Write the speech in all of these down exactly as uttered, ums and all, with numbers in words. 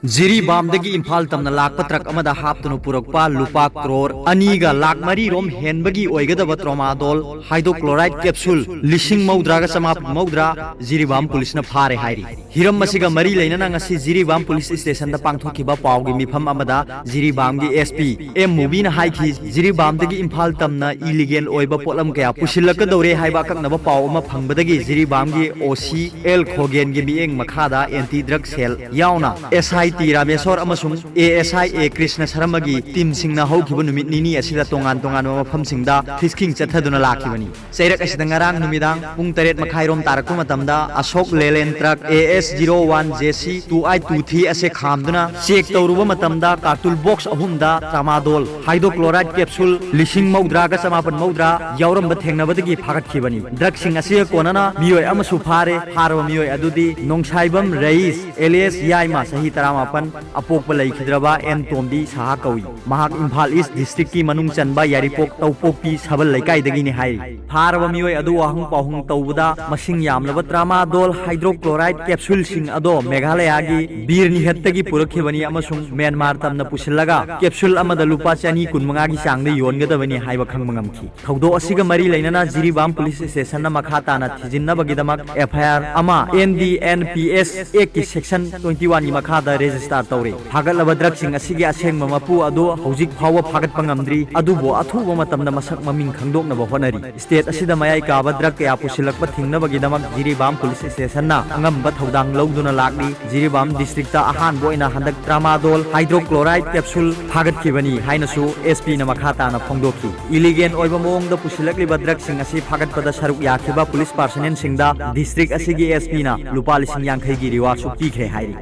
ꯖꯤꯔꯤꯕꯥꯝꯗꯒꯤ ꯏꯝꯐꯥꯜ ꯇꯝꯅ ꯂꯥꯛꯄ ꯇ꯭ꯔꯛ ꯑꯃꯗ ꯍꯥꯞꯇꯨꯅ ꯄꯨꯔꯛꯄ ꯂꯨꯄꯥ ꯀ꯭ꯔꯣꯔ ꯑꯅꯤꯒ ꯂꯥꯛ ꯃꯔꯤ ꯔꯣꯝ ꯍꯦꯟꯕꯒꯤ ꯑꯣꯏꯒꯗꯕ ꯇ꯭ꯔꯣꯃꯥꯗꯣꯜ ꯍꯥꯏꯗ꯭ꯔꯣꯀ꯭ꯂꯣꯔꯥꯏꯗ ꯀꯦꯞꯁꯨꯜ ꯂꯤꯁꯤꯡ ꯃꯧꯗ꯭ꯔꯥꯒ ꯆꯃꯥꯄꯟ ꯃꯧꯗ꯭ꯔꯥ ꯖꯤꯔꯤꯕꯥꯝ ꯄꯨꯂꯤꯁꯅ ꯐꯥꯔꯦ ꯍꯥꯏꯔꯤ꯫ ꯍꯤꯔꯝ ꯑꯁꯤꯒ ꯃꯔꯤ ꯂꯩꯅꯅ ꯉꯁꯤ ꯖꯤꯔꯤꯕꯥꯝ ꯄꯨꯂꯤꯁ ꯁ꯭ꯇꯦꯁꯟꯗ ꯄꯥꯡꯊꯣꯛꯈꯤꯕ ꯄꯥꯎꯒꯤ ꯃꯤꯐꯝ ꯑꯃꯗ ꯖꯤꯔꯤꯕꯥꯝꯒꯤ ꯑꯦꯁ ꯄꯤ ꯑꯦꯝ ꯃꯨꯕꯤꯅ ꯍꯥꯏꯈꯤ, ꯖꯤꯔꯤꯕꯥꯝꯗꯒꯤ ꯏꯝꯐꯥꯜ ꯇꯝꯅ ꯏꯂꯤꯒꯦꯜ ꯑꯣꯏꯕ ꯄꯣꯠꯂꯝ ꯀꯌꯥ ꯄꯨꯁꯤꯜꯂꯛꯀꯗꯧꯔꯦ ꯍꯥꯏꯕ ꯑꯀꯛꯅꯕ ꯄꯥꯎ ꯑꯃ ꯐꯪꯕꯗꯒꯤ ꯖꯤꯔꯤꯕꯥꯝꯒꯤ ꯑꯣ ꯁꯤ ꯑꯦꯜ ꯈꯣꯒꯦꯟꯒꯤ ꯃꯤꯠꯌꯦꯡ ꯃꯈꯥꯗ ꯑꯦꯟꯇꯤ ꯗ꯭ꯔꯒ ꯁꯦꯜ ꯌꯥꯎꯅ ꯑꯦꯁ ꯑꯥꯏ ꯇꯤ ꯔꯥꯃꯦꯁꯣꯔ ꯑꯃꯁꯨꯡ A S I A Krishna ꯁꯔꯃꯒꯤ ꯇꯤꯝꯁꯤꯡꯅ ꯍꯧꯈꯤꯕ ꯅꯨꯃꯤꯠ ꯅꯤꯅꯤ ꯑꯁꯤꯗ ꯇꯣꯉꯥꯟ ꯇꯣꯉꯥꯟꯕ ꯃꯐꯝꯁꯤꯡꯗ ꯊꯤꯁꯀꯤꯡ ꯆꯠꯊꯗꯨꯅ ꯂꯥꯛꯈꯤꯕꯅꯤ꯫ ꯆꯩꯔꯛ ꯑꯁꯤꯗ ꯉꯔꯥꯡ ꯅꯨꯃꯤꯗꯥꯡ ꯄꯨꯡ ꯇꯔꯦꯠ ꯃꯈꯥꯏꯔꯣꯝ ꯇꯥꯔꯛꯄ ꯃꯇꯝꯗ Ashok Leyland truck A S zero one J C two eight two three ꯑꯁꯦ ꯈꯥꯝꯗꯨꯅ ꯆꯦꯛ ꯇꯧꯔꯨꯕ ꯃꯇꯝꯗ ꯀꯥꯔꯇꯨꯜ ꯕꯣꯛꯁ ꯑꯍꯨꯝꯗ ꯇ꯭ꯔꯥꯃꯥꯗꯣꯜ ꯍꯥꯏꯗ꯭ꯔꯣꯀ꯭ꯂꯣꯔꯥꯏꯗ ꯀꯦꯞꯁꯨꯜ ꯂꯤꯁꯤꯡ ꯃꯧꯗ꯭ꯔꯥꯒ ꯆꯃꯥꯄꯟ ꯃꯧꯗ꯭ꯔꯥ ꯌꯥꯎꯔꯝꯕ ꯊꯦꯡꯅꯕꯗꯒꯤ ꯐꯥꯒꯠꯈꯤꯕꯅꯤ꯫ ꯗ꯭ꯔꯒꯁꯤꯡ ꯑꯁꯤꯒ ꯀꯣꯟꯅꯅ ꯃꯤꯑꯣꯏ ꯑꯃꯁꯨ ꯐꯥꯔꯦ꯫ ꯐꯥꯔꯕ ꯃꯤꯑꯣꯏ ꯑꯗꯨꯗꯤ ꯅꯣꯡꯁꯥꯏꯕꯝ ꯔꯌꯤꯁ ꯑꯦꯂꯤꯌꯥꯁ ꯌꯥꯏꯃ, ꯆꯍꯤ ꯇꯔꯥꯃꯥꯄꯟ, ꯑꯄꯣꯛꯄ ꯂꯩꯈꯤꯗ꯭ꯔꯕ ꯑꯦꯟ ꯇꯣꯝꯕꯤ ꯁꯍꯥ ꯀꯧꯏ꯫ ꯃꯍꯥꯛ ꯏꯝꯐꯥꯜ ꯏꯁ ꯗꯤꯁꯇ꯭ꯔꯤꯛꯀꯤ ꯃꯅꯨꯡ ꯆꯟꯕ ꯌꯥꯏꯔꯤꯄꯣꯛ ꯇꯧꯄꯣꯛꯄꯤ ꯁꯕꯜ ꯂꯩꯀꯥꯏꯗꯒꯤꯅꯤ ꯍꯥꯏꯔꯤ꯫ ꯐꯥꯔꯕ ꯃꯤꯑꯣꯏ ꯑꯗꯨ ꯋꯥꯍꯪ ꯄꯥꯎꯍꯪ ꯇꯧꯕꯗ ꯃꯁꯤꯡ ꯌꯥꯝꯂꯕ ꯇ꯭ꯔꯥꯃꯥꯗꯣꯜ ꯍꯥꯏꯗ꯭ꯔꯣꯀ꯭ꯂꯣꯔꯥꯏꯗ ꯀꯦꯞꯁꯨꯜꯁꯤꯡ ꯑꯗꯣ ꯃꯦꯘꯥꯂꯌꯥꯒꯤ ꯕꯤꯔꯅꯤꯍꯠꯇꯒꯤ ꯄꯨꯔꯛꯈꯤꯕꯅꯤ ꯑꯃꯁꯨꯡ ꯃ꯭ꯌꯥꯟꯃꯥꯔ ꯇꯝꯅ ꯄꯨꯁꯤꯜꯂꯒ ꯀꯦꯞꯁꯨꯜ ꯑꯃꯗ ꯂꯨꯄꯥ ꯆꯅꯤ ꯀꯨꯟꯃꯉꯥꯒꯤ ꯆꯥꯡꯗ ꯌꯣꯟꯒꯗꯕꯅꯤ ꯍꯥꯏꯕ ꯈꯪꯕ ꯉꯝꯈꯤ꯫ ꯊꯧꯗꯣꯛ ꯑꯁꯤꯒ ꯃꯔꯤ ꯂꯩꯅꯅ ꯖꯤꯔꯤꯕꯥꯝ ꯄꯨꯂꯤꯁ ꯁ꯭ꯇꯦꯁꯟꯅ ꯃꯈꯥ ꯇꯥꯅ ꯊꯤꯖꯤꯟꯅꯕꯒꯤꯗꯃꯛ ꯑꯦꯐ ꯑꯥꯏ ꯑꯥꯔ ꯑꯃ N D N P S ꯑꯦꯛꯀꯤ ꯁꯦꯛꯁꯟ ꯇ꯭ꯋꯦꯟꯇꯤ ꯋꯥꯟꯒꯤ ꯃꯈꯥꯗ ꯔꯦꯖꯤꯁꯇꯥꯔ ꯇꯧꯔꯦ꯫ ꯐꯥꯒꯠꯂꯕ ꯗ꯭ꯔꯒꯁꯤꯡ ꯑꯁꯤꯒꯤ ꯑꯁꯦꯡꯕ ꯃꯄꯨ ꯑꯗꯨ ꯍꯧꯖꯤꯛ ꯐꯥꯎꯕ ꯐꯥꯒꯠꯄ ꯉꯝꯗ꯭ꯔꯤ, ꯑꯗꯨꯕꯨ ꯑꯊꯨꯕ ꯃꯇꯝꯗ ꯃꯁꯛ ꯃꯃꯤꯡ ꯈꯪꯗꯣꯛꯅꯕ ꯍꯣꯠꯅꯔꯤ꯫ ꯁ꯭ꯇꯦꯠ ꯑꯁꯤꯗ ꯃꯌꯥꯏ ꯀꯥꯕ ꯗ꯭ꯔꯒ ꯀꯌꯥ ꯄꯨꯁꯤꯜꯂꯛꯄ ꯊꯤꯡꯅꯕꯒꯤꯗꯃꯛ ꯖꯤꯔꯤꯕꯥꯝ ꯄꯨꯂꯤꯁ ꯁ꯭ꯇꯦꯁꯟꯅ ꯑꯉꯝꯕ ꯊꯧꯗꯥꯡ ꯂꯧꯗꯨꯅ ꯂꯥꯛꯂꯤ꯫ ꯖꯤꯔꯤꯕꯥꯝ ꯗꯤꯁꯇ꯭ꯔꯤꯛꯇ ꯑꯍꯥꯟꯕ ꯑꯣꯏꯅ ꯍꯟꯗꯛ ꯇ꯭ꯔꯥꯃꯥꯗꯣꯜ ꯍꯥꯏꯗ꯭ꯔꯣꯀ꯭ꯂꯣꯔꯥꯏꯗ ꯀꯦꯞꯁꯨꯜ ꯐꯥꯒꯠꯈꯤꯕꯅꯤ ꯍꯥꯏꯅꯁꯨ ꯑꯦꯁ ꯄꯤꯅ ꯃꯈꯥ ꯇꯥꯅ ꯐꯣꯡꯗꯣꯛꯈꯤ꯫ ꯏꯂꯤꯒꯦꯜ ꯑꯣꯏꯕ ꯃꯑꯣꯡꯗ ꯄꯨꯁꯤꯜꯂꯛꯂꯤꯕ ꯗ꯭ꯔꯒꯁꯤꯡ ꯑꯁꯤ ꯐꯥꯒꯠꯄꯗ ꯁꯔꯨꯛ ꯌꯥꯈꯤꯕ ꯄꯨꯂꯤꯁ ꯄꯥꯔꯁꯅꯦꯜꯁꯤꯡꯗ ꯗꯤꯁꯇ꯭ꯔꯤꯛ ꯑꯁꯤꯒꯤ ꯑꯦꯁ ꯄꯤꯅ ꯂꯨꯄꯥ ꯂꯤꯁꯤꯡ ꯌꯥꯡꯈꯩꯒꯤ ꯔꯤꯋꯥꯔꯗꯁꯨ ꯄꯤꯈ꯭ꯔꯦ ꯍꯥꯏꯔꯤ꯫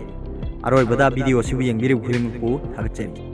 ꯑꯔꯣꯏꯕꯗ ꯚꯤꯗꯤꯑꯣ ꯑꯁꯤꯕꯨ ꯌꯦꯡꯕꯤꯔꯤꯕ ꯈꯨꯗꯤꯡꯃꯛꯄꯨ ꯊꯥꯒꯠꯆꯔꯤ꯫